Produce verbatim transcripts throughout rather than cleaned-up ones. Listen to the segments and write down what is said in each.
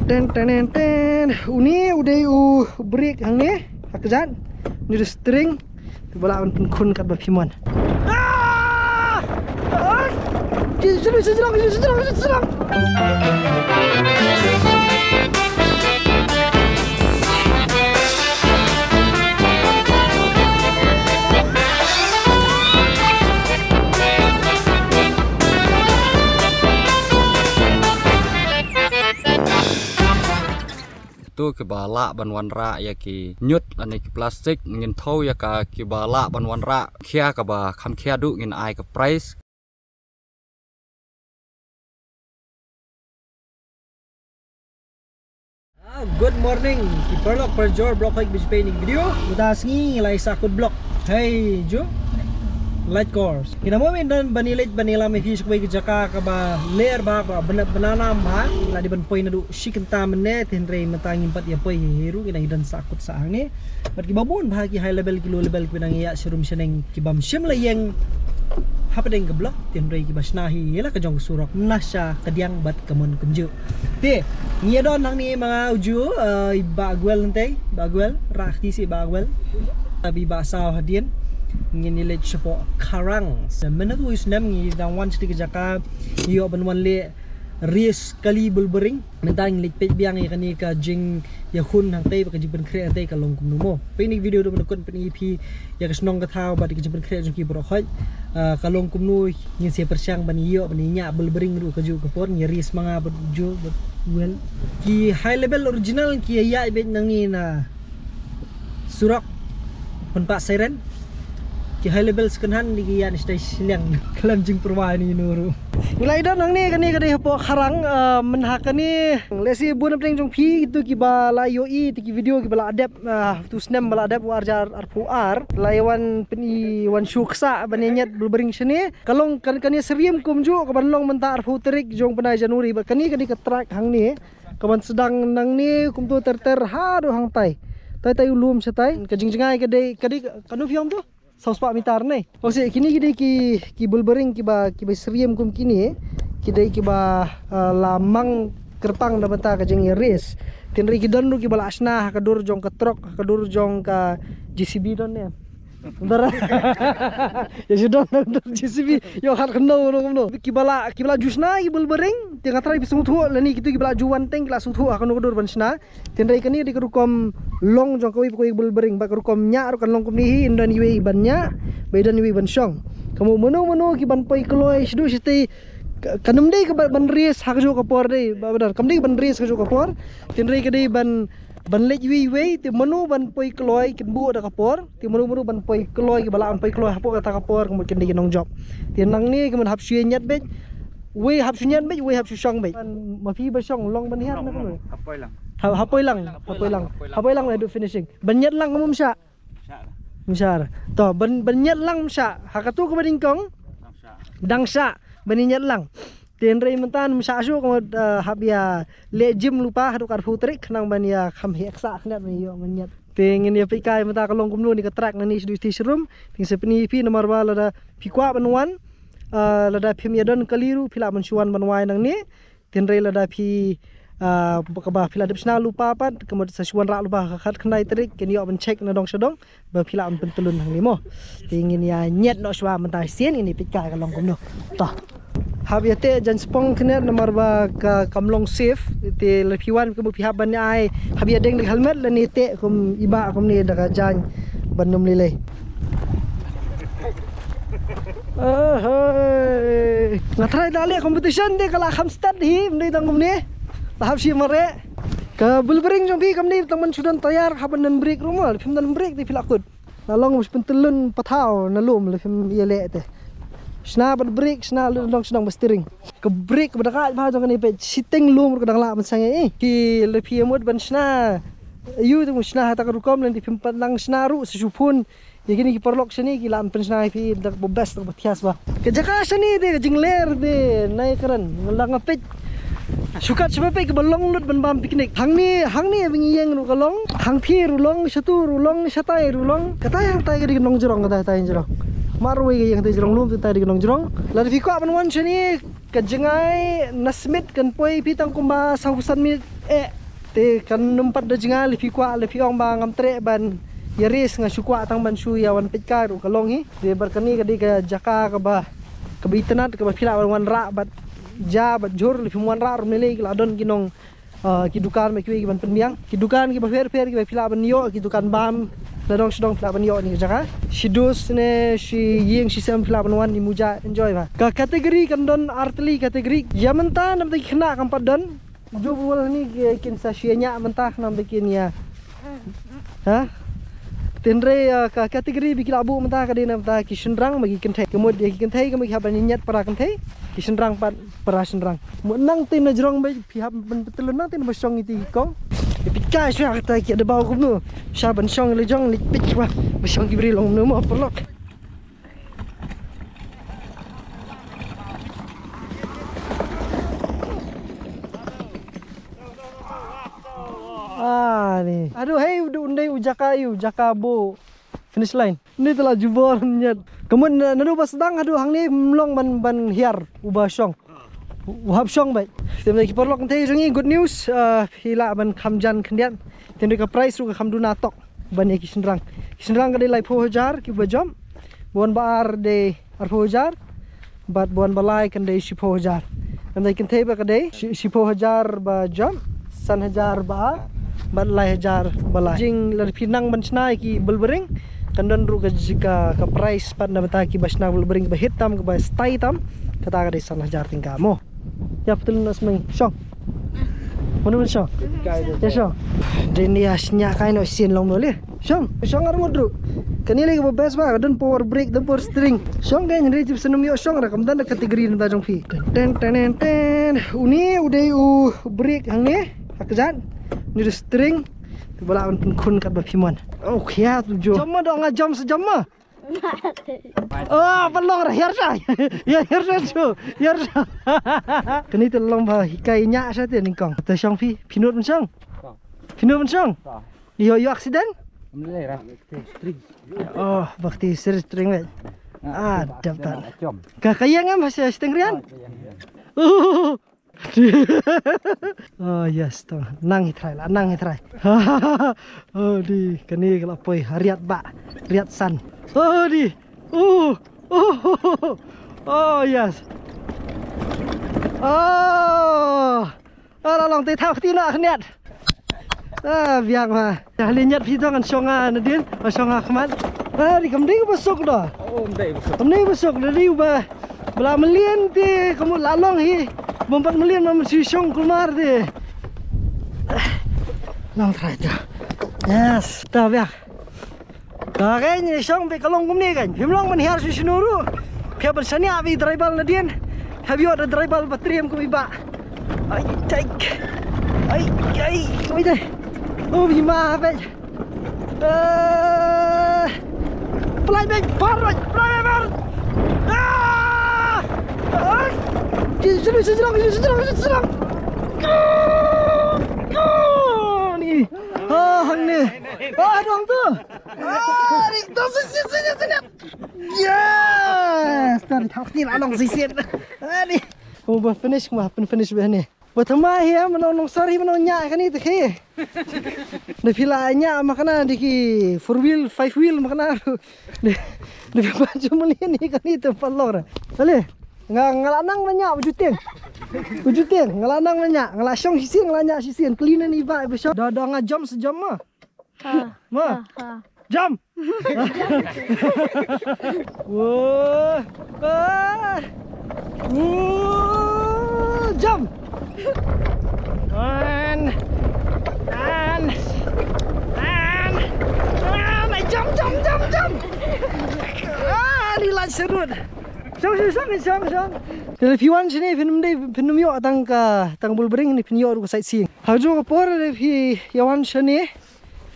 Ten, ten, ten, ten. Uni u dei u brake hangne. Ha kjat. Ni u dei steering. Te ba lah ban pynkhun katba phi mon. Ah! Ah! Shu, shu, shu, shu, shu, shu, shu. Kito kiba lah ban wanrah ïa ki ñiut lane ki plastik, ngin thew ïa ka, kiba lah ban wanrah khia kaba kham khia duh ngin ai ka prize. Ah, good morning. Ki paralok parajor baroh kiba ju peit ïa kane ka video. Mynta ka sngi ngi la ïa sahkut vlog. Hei, ju. Light course. Ngi la mih ban, ban ïaleit ban ïalam ïa phi sha kawei ka jaka kaba leh bha, ba bna-, bnai nam bha. Ngi la dei ban poi naduh shi kynta mynne, te hynrei mynta ngim pat ïa poi hi hi ruh, ngi dang ïa don sahkut sah hangne. Bad kiba bun bha ki high level, ki low level kiba dang ïaid sharum shaneng, kibym shym la ïeng hapdeng ka vlog, te hynrei kiba shna hi ïa la ka jong ka surok, mynta sha kadiang bad ka mon kumjuh. Te ngi ïa don hangne ma nga, u ju, eh, i Bah Gwel, nangta i Bah Gwel, rah kti sha i Bah Gwel. Bad i Bah Saw hadien. Ngin ïaleit shapoh Kharang. Sa mynta u snem ngi dang wan sha kane ka jaka, ïoh ban wan leh race kali bulbering. Mynta ngin leit peit biang ïa kane ka jingïakhun hangtei bad ka jingpynkhreh hangtei ka long kumno mo. Peit ïa kane ka video haduh ban da kut, peit ïa phi ïa ka shnong ka thaw bad ka jingpynkhreh jong ki baroh khoit. Ah, ka long kumno, ngin sa pyrshang ban ïoh ban ïa ñiah bulbering ruh kajuh ka por, ngin ïa race ma nga bad ju bad Wel. Ki high level original ki ïa ïaid beit nangne na surok pynpah siren. Ki high level second hand ki ïa ni stai shiliang. Khlem jingpyrwa ni nuru. Ngi la ïa don hangne, kane ka dei hapoh Kharang, eh, mynha kane. Lehse bun hapdeng jong phi kito kiba la ïohi ïa ki video kiba la dep, eh, tu snem ba la dep, u ar hajar arphew ar. La ïa wan pyni wan shu ksa ban ïa ñiat bulbering shane. Ka long kan, kane syriem kumjuh kaban long mynta arphew tarik jong bnai January. Bad kane ka dei ka track hangne. Kaban sdang nangne kumto ter ter haduh hangtai. Tai tai u lum shatai. Ka jingjngai ka dei, ka dei kano phi ong to? Saw spah meter ne. Ong se kine ki dei ki, ki bulbering kiba, kiba syriem kum kine. Ki dei kiba, ah, la mang kyrpang da bynta ka jingïa race. Te hynrei ki don ruh kiba la shna ha ka dur jong ka trok, ha ka dur jong ka J C B don ne. Ndara. Ïa shu don na dur J C B. Ïa hat kano no no. Kiba la, kiba la ju shna ki bulbering. Te nga trai phi sngewthuh lane kito kiba la ju wan teng ki la sngewthuh ha kano ka dur ban shna. Te hynrei kane dei ka rukom long jong kawei pa kawei bulbering, bad ka rukom ñiah ruh kan long kumne hi, yn don iwei ban ñiah, bad yn don iwei ban shong. Ka mut mano mano kiban poi kloi shaduh shatei, ka, kam dei ka ban, ban race ha kajuh ka por dei, ba, ba don, kam dei ban race ha kajuh ka por. Te hynrei ka dei ban, ban leit iwei iwei, te mano ban poi kloi kin buh da ka por, te mano mano ban poi kloi kiba lah ban poi kloi hapoh kata ka por, ka mut kin dei ki nongjop. Te nangne ka mut hap shu ïa ñiat beit, wei hap shu ñiat beit, wei hap shu shong beit. Ma phi ba shong long ban hiar na ka mut. Hap poi lang. Ha, hap poi lang, hap poi lang. Hap poi lang, hap poi lang, haduh finishing. Ban ñiat lang kum ym shah. Ym shah. To, ban, ban ñiat lang ym shah. Ha katu kaba nyngkong. Dang shah. Ban ñiat lang. Te hynrei mynta ym shah shuh ka mut, eh, hap ïa leh gym lypa haduh ka arphew tarik khnang ban ïa kham heh ksah khnang ban ïoh ban ñiat. Te ngin ïa peit kai mynta ka long kumno ne ka track nangne shaduh shatei sharum. Te ngin sa pyni ïa phi namar ba lada phi kwah ban wan. Eh, lada phim ïa don kali ruh phi lah ban shu wan ban wai nangne. Te hynrei lada phi, ah, kaba phi la dep shna lypa pat, ka mut sa shu wanrah lypa ha ka khatkhyndai tarik, kin ïoh ban check na dong sha dong, ba phi lah ban pyntyllun hangne mo. Te ngin ïa ñiat noh shuwa mynta sien, ngin ïa peit kai ka long kumno. To. Hap ïa teh jan spong khnang namar ba ka kam long safe, te lada phi wan ka mut phi hap ban ai, hap ïa deng da ka helmet lane teh kum i Bah kumne da ka jaiñ ban ym lei lei. Ahoi. Nga tharai da leh competition te ka la kham stad hi, ym dei tang kumne. La hap shi mareh. Ka bulbering jong phi kam dei tang ban shu don tayar, hap ban don brake ruh mo, phim don brake te phi la kut. La long ban shu pyntyllun pathaw na lum, la phim ïa leh te. Shna bad brake, shna lum dong shnong bad steering. Ka brake ba da ka bha jong kane peit shiteng lum ruh ka dang lah ban sangeh. Ki la phi ïa mut ban shna. Ïa u te mut shna ha ta ka rukom lane phim pat nang shna ruh sa shu phone. Ïa kine ki paralok shane ki lah ban pynshna ïa phi da kaba best da kaba thiah bha. Ka jaka shane te ka jingler te nai kren nga la nga peit. Shu kat shaba peit kaba long lut ban bam picnic. Hangne, hangne ba ngi ïeng ruh ka long. Hangthie ruh long, shatu ruh long, shatai ruh long. Katai hangtai ka dei ka nongjrong, katai hatai jrong. Marwei ka ïeng tai jrong lum, tai dei ka nongjrong. Lada phi kwah ban wan shane. Ka jngai na Smit kan poi phi tang kumba saw san minit. Eh, te kan nym pat da jngai, lada phi kwah, lada phi ong ba ngam treh ban ïa rest, nga shu kwah tang ban shu ïa wan peit kai ruh ka long hi. Te bad kane ka dei ka jaka kaba, kaba itynnad, kaba phi lah ban wanrah bad ja bad jhur, lada phim wanrah ruh mynne lei ki la don ki nong, ah, ki dukan bad kiwei kiban pynbiang. Ki dukan kiba pher pher kiba phi lah ban ïoh, ki dukan bam na dong sha dong phi lah ban ïoh ha kane ka jaka. Shi dus ne shi ïing shi sem phi lah ban wan, ym ju enjoy ba. Ka category kan don ar tylli category. Ïa mynta namar ki khynnah kam pat don. Ju bun hangne ki, kin sa shu ïa ñiah mynta namar kin ïa. Ha? Hynrei, ah, ka category ba ki la buh mynta ka dei namar ki shynrang bad ki kynthei. Ka mut ïa ki kynthei ka mut ki hap ban ñiah para kynthei. Ki shynrang pat para shynrang. Mut nangta na jrong bad phi hap ban pyntylun nangta na ba shong ïa ki kong. Ïa peit kai shuwa kata ki da baw kumno. Sha ban shong la jong leit peit shuwa ba shong ki briew long kumno mo paralok. Ah, ni. Aduh, hei, u dei, u dei u jaka, u jaka bad finish line. Ni te la jubor ñiat. Ka mut na, naduh ba sdang haduh hangne ym long ban, ban hiar uba shong. U hap shong bad. Te mynta ki paralok kynthei jong ngi, good news, ah, phi lah ban kham jan khyndiat. Te hynrei ka price ruh ka kham duna tok ban ïa ki shynrang. Ki shynrang ka dei laiphew hajar kiba jop. Ba wan ba ar dei arphew hajar. Bad ba wan ba lai kan dei shiphew hajar. Namar ki kynthei ba ka dei shi-, shiphew hajar ba jop, san hajar ba ar, bad lai hajar ba lai. Jing lada phi nang ban shna ïa ki bulbring, kan don ruh ka, ka, ka price pat na bynta kiba shna bulbring ba hit tam, kiba style tam, kata ka dei san hajar tyngka mo. Ïa pyntyllun na smiej. Shong. Mano ban shong? Ïa shong. Dei ne ïa shñiah kai noh shisien long noh le. Shong. Shong arngut ruh. Kane le kaba best ba, ka don power brake, don power steering. Shong ka hynrei tip sa nym ïoh shong ruh, kam don da category na bynta jong phi. Ten, ten, ten, ten. Une u dei u brake hangne, ha kjat. Une u dei steering. Te ba lah ban pynkhun katba phi mon. Oh, khia tu jo. Jump ma, dang nga jump sa jump ma. Ah, ba long ra hiar sa. Ya, hiar sa chu. Hiar sa. Kane te long ba hikai ñiah sa te nyngkong. Te shong phi, phi nud ban shong. Phi nud ban shong. Ïoh, ïoh accident? Ym lei ra. Oh, ba kti sir string wei. Ah, dap tan. Ka, ka ïeng em ha sha string rian? Uh. Oh yes, to. Nang hi trai la, nang hi trai. Oh di, kane ka la poi ha riat ba, riat san. Oh di. Oh. Oh. Oh yes. Oh. Ah, la long te thaw kti na khniat. Ah, biang ma. Ïa, hali ñiat phi to ngan shong, ah, nadien, ba shong, ah, khmat. Ah, di kam dei ba suk da. Oh, kam dei ba suk. Kam dei ba suk, da di ba. Ba la mlien te, ka mut la long hi. Bym pat mlien ma mynshu shong kulmar te. Long trai to. Yes, ta biang. Ka kein ngi shong beit ka long kumne kein. Phim long ban hiar shuh shano ruh. Phi hap ban shaniah beit driver nadien. Hap ïoh da driver ba triem kum i bah. Ai, tai. Ai, ai, ui dai. Oh, bima beit. Eh, plai beit, par beit, plai beit, par. Ah! Ai! Sini, sini, sini, sini, sini, sini. Ni. Ah, hangne. Ah, dong tu. Ah, ni, tu, sini, sini, sini, sini. Yes! Tadi tak ni la long sisien. Ah, ni. Oh, ba finish, ba pyn finish ba ni. Ba thymmai hi, ah, mano nong sar hi, mano ñiah kane te khi. Da phi la ñiah ma kane da ki four wheel, five wheel ma kane. Da, da phi ba ju mlien hi kane te paralok ra. Ale, nga, nga la nang ban ñiah, u ju tieng. U ju tieng, nga la nang ban ñiah, nga la shong shisien, nga la ñiah shisien. Kylli na ni ba, ba shong. Da, da nga jump sa jump ma. Ha, ma. Ha, ha. Jump. Whoa. Ah. Whoa. Jump. And, and, and, and, jump, jump, jump, jump. Ah, ni la serut. Shong, shong, shong, shong, shong. Te phi wan shane, phin ym dei, phin ym ïoh tang ka, tang bulbring ne phin ïoh ruh ka sightseeing. Ha ju ka por phi ïa wan shane.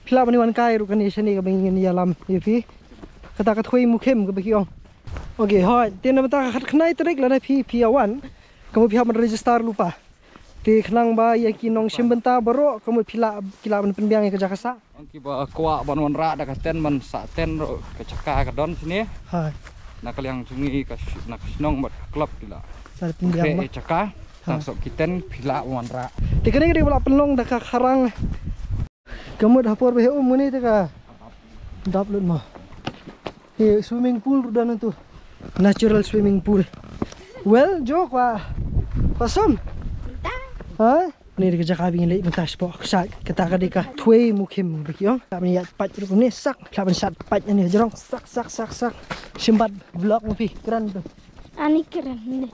Phi lah ban wan kai ruh kane shane kaba ngin ïalam ïa phi. Kata ka Thwei Mukhim kaba ki ong. Okay, hooid. Te na bynta ka khatkhyndai tarik lada phi, phi ïa wan. Ka mut phi hap ban register lypa. Te khnang ba ïa ki nongshim bynta baroh ka mut phi lah, ki lah ban pynbiang ïa ka jaka sah. Ong kiba kwah ban wanrah da ka tent ban sah tent ruh ka jaka ka don shane. Hooid. Na ka liang jong ngi ka sh-, na ka shnong bad ka club ki lah. Tar pynbiang ma. Phi jaka, ha, tang sok kiten, phi lah wanrah. Te kane ka dei ba la pynlong da ka kharang. Ka mut ha por ba heh um kane te ka dap lut ma. He swimming pool ruh don tu. Natural swimming pool. Well, jo kwah. Kwah swim? Ha? Kane ka dei ka jaka ba ngin leit mynta shapoh ka side. Kata ka dei ka thwei Mukhim ba ki ong. Lah ban ïaid pat ruh kumne sak. Lah ban sat pat ne jrong sak sak sak sak. Shim pat vlog ma phi kren tu. Ani kren ne.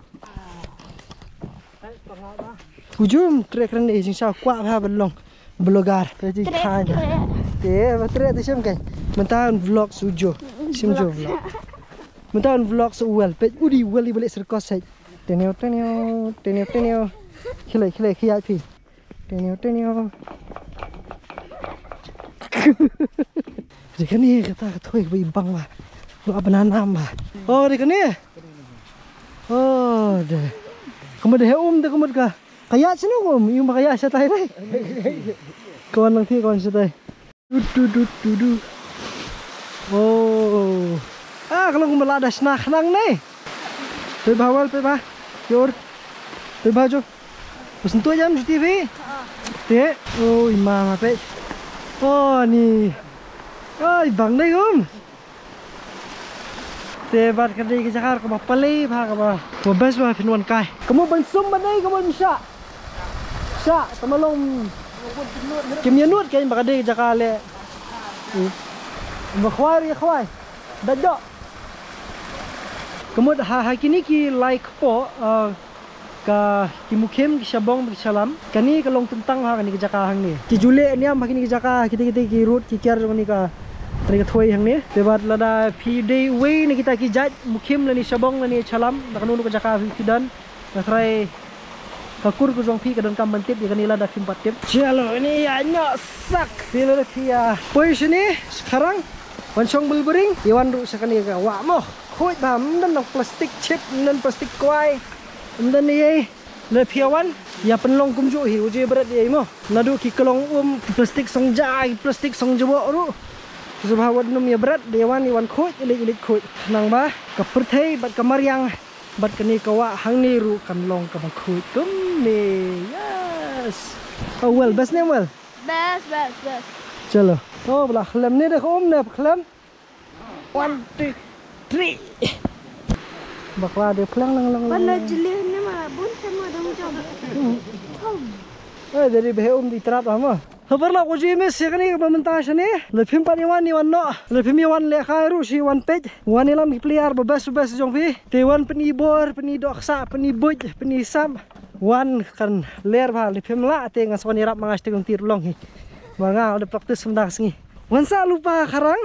U jum treh kren ne jingshaw kwah ha ban long vlogger. Te jingkha ne. Te ba treh te shem kai. Mynta un vlog shu jo. Shem jo vlog. Mynta un vlog shu well. Peit u dei well i ba leh circus sait. Tenio tenio tenio tenio. Khilai khilai khiat phi. Tenio tenio. Dei kane kata ka thoi ba i bang ba. Ba banana ba. Oh, dei kane. Oh, dei. Ka mut dei um dei ka mut ka. Ka ïaid shano ka um, i um ba ka ïaid shatai dei. Ka wan lang ti ka wan shatai. Du du du du du. Oh. Ah, ka long kumba la da shna khnang ne. Peit bha wel, peit bha. Ïor. Peit bha jo. Bas ntu jam juti phi. Te. Oh, i ma ma peit. Oh, ni. Oh, i bang dei um. Te bad ka dei ka jaka kaba palei bha kaba. Kaba best bha phin wan kai. Ka mut ban sum ban dei ka mut ban shah. Shah, tang ba long. Kim ïa nud kein ba ka dei ka jaka leh. Ba khwai ruh ïa khwai. Da jok. Ka mut ha, ha kine ki lai kpoh, ah, ka ki Mukhim, ki Shabong, ki Shalam. Kane ka long tyngtang ha kane ka jaka hangne. Ki ju leh niam ha kine ki jaka, kita kita ki road, ki kiar jong kane ka, kane ka thwei hangne. Te bad lada phi dei uwei na kita ki jait Mukhim lane Shabong lane Shalam, na kano kano ka jaka phi, phi don. Nga tharai ka kur ka jong phi ka donkam ban tip ïa kane lada phim pat tip. Chalo, ine ïa nyok sak. Phi lada phi ïa poi shane, kharang. Wan shong bulbring, ïa wan ruh sha kane ka wah mo. Khuid bha, ym don nang plastik chip, ym don plastik kwai. Ym don ei ei. Lada phi ïa wan, ïa pynlong kumjuh hi, u ju ïa bret ei ei mo. Naduh ki klong um, ki plastik song ja, ki plastik song jubok ruh. Shu bha wat nym ïa bret, da ïa wan, ïa wan khuid, ïa leit, ïa leit khuid. Nang ba, ka pyrthei, bad ka mariang. Bad kane ka wah hangne ruh kan long kaba khuid kumne. Yes. Oh well, best ne well. Best, best, best. Chalo. Oh, ba la khlem ne da ka um ne ba khlem. One, two, three. Bakla de plang lang lang. Ba la jylliew ne ma bun te ma dang jam. Hmm. Oh. Eh, dari bah um di trap ah ma. Habar la ko ji miss ïa kane kaba mynta shane. Lada phim pat ïa wan ïa wan noh. Lada phim ïa wan lehkai ruh shi wan peit. Wan ïalam ki player ba best ba best jong phi. Te wan pyni bor, pyni dohksah, pyni buit, pyni sap. Wan kan ler bha, lada phim lah te ngan sa wan ïarap ma nga sha te ka lynti ruh long hi. Ma nga da practice mynta ka sngi. Wan sah lypa kharang.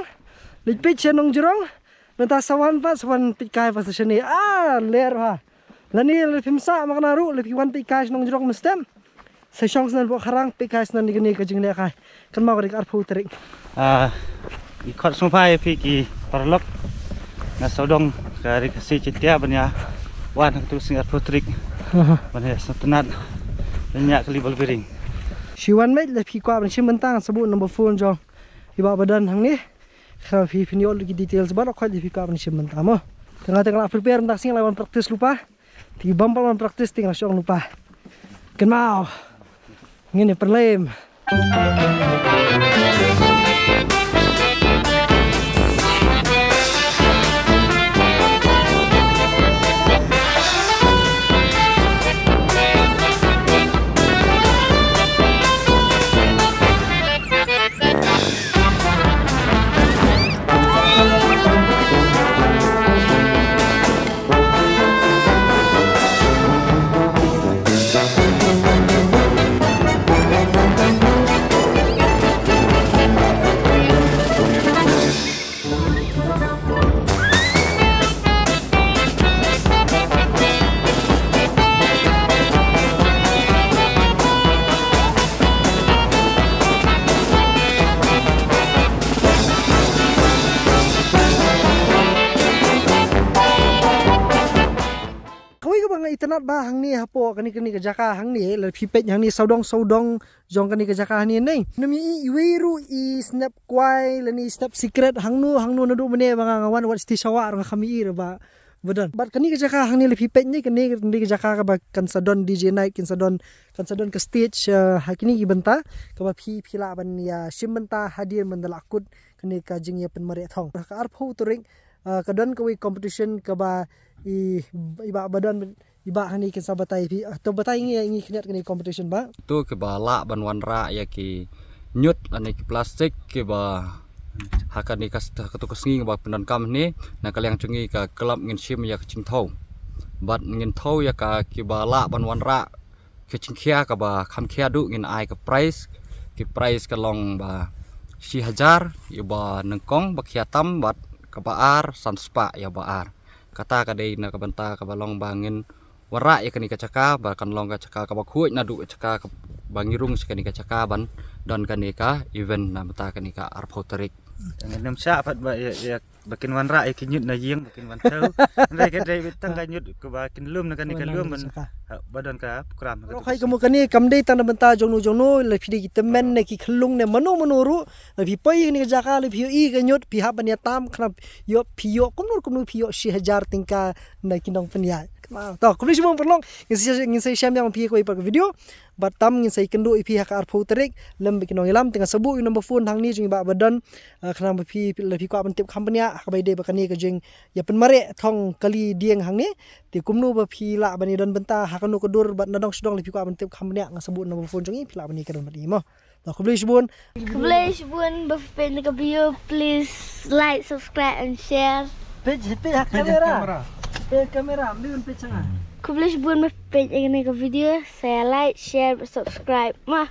Leit peit sha nongjrong. Nangta sa wan pat, sa wan peit kai pat sa shane. Ah, ler bha. Lane lada phim sah ma kane ruh, lada phi wan peit kai sha nongjrong mynstep. Sa shong snan bok kharang, peit kai snan ïa kane ka jinglehkai. Kynmaw ka dei ka arphew tarik. Ah, i khot sngewbha ïa phi ki paralok. Nga sawdong ka Ri Khasi Jaintia ban ïa wan ha katu ka sngi arphew tarik. Ban ïa sngewtynnat. Ban ïa kali bol biring. Shi wan meit lada phi kwah ban shim bynta sa buh number phone jong i bah ba don hangne. Khnang phi phin ïoh lut ki details baroh khoit lada phi kwah ban shim bynta mo. Te nga te nga la prepare mynta ka sngi nga la wan practice lypa. Te bam bam wan practice te nga la shong lypa. Kynmaw. Ngin ïa pyrlem. Kawei kaba nga itynnad ba hangne hapoh kane kane ka jaka hangne, lada phi peit hangne sawdong sawdong jong kane ka jaka hangne ne. Nym i iwei ruh i snep kwai lane i snep sikret hangno hangno naduh mynne ba nga nga wan wat siti shawa nga kham i ruh ba Ba don. Bad kane ka jaka hangne la phi peit ne, kane, kane ka jaka kaba kan sa don D J night, kan sa don, kan sa don ka stage, eh, ha kine ki bynta, kaba phi, phi lah ban ïa shim bynta hadien ban da lah kut kane ka jingïapynmareh thong. Ha ka arphew tarik, eh, ka don kawei competition kaba i, i Bah Badon, i Bah hangne kin sa batai phi. Ah, to batai ngi, ngi khyndiat kane competition, Bah. To kiba lah ban wanrah ïa ki ñiut lane ki plastik kiba ha kane ka st-, ha kato ka sngi ba pyndonkam hangne, na ka liang jong ngi ka club ngin shim ïa ka jingthew. Bad ngin thew ïa ka kiba lah ban wanrah ka jingkhia kaba kham khia duh, ngin ai ka prize. Ki prize ka long ba shi hajar ïa uba nyngkong, ba khia tam, bad kaba ar san spah ïa uba ar. Kata ka dei na ka bynta kaba long ba ngin wanrah ïa kane ka jaka, ba kan long ka jaka kaba khuid naduh ka jaka ka, ba ngi rung sha kane ka jaka ban don kane ka event na bynta kane ka arphew tarik. Ngin ym shah pat ba ïa, ïa, ba kin wanrah ïa ki ñiut na ïing, ba kin wan thew. Hynrei ka dei beit tang ka ñiut kaba kin lum na kane ka lum ban, ha, ba don ka program. Rong hai ka mut kane kam dei tang na bynta jongno jongno, la phi dei ki tymmen ne ki khyllung ne mano mano ruh, la phi poi kane ka jaka, la phi ïohi ka ñiut, phi hap ban ïa tam, khnang ïoh, phi ïoh kumno kumno phi ïoh shi hajar tyngka na ki nongpynïaid. Kynmaw. To, khublei shibun paralok. Ngin sa, ngin sa ïashem ïa phi ha kawei pat ka video. Bad tam ngin sa ïakynduh ïa phi ha ka arphew tarik lem bad ki nongïalam. Te nga sa buh ïa u number phone hangne jong i Bah Badon, eh, khnang ba phi, la phi kwah ban tip kham bniah ha kaba ïadei bad kane ka jingïapynmareh thong kali dieng hangne. Te kumno ba phi lah ban ïadon bynta ha kano ka dur bad nadong shadong, la phi kwah ban tip kham bniah, nga sa buh number phone jong i, phi lah ban ïakynduh bad i mo. To, khublei shibun. Khublei shibun ba phi peit ïa ka video, please like, subscribe and share. Peit, peit ha camera. Peit camera, ambi un peit sanga. Khublei shibun ba phi peit ïa kane ka video, sa like, share, subscribe. Mwah.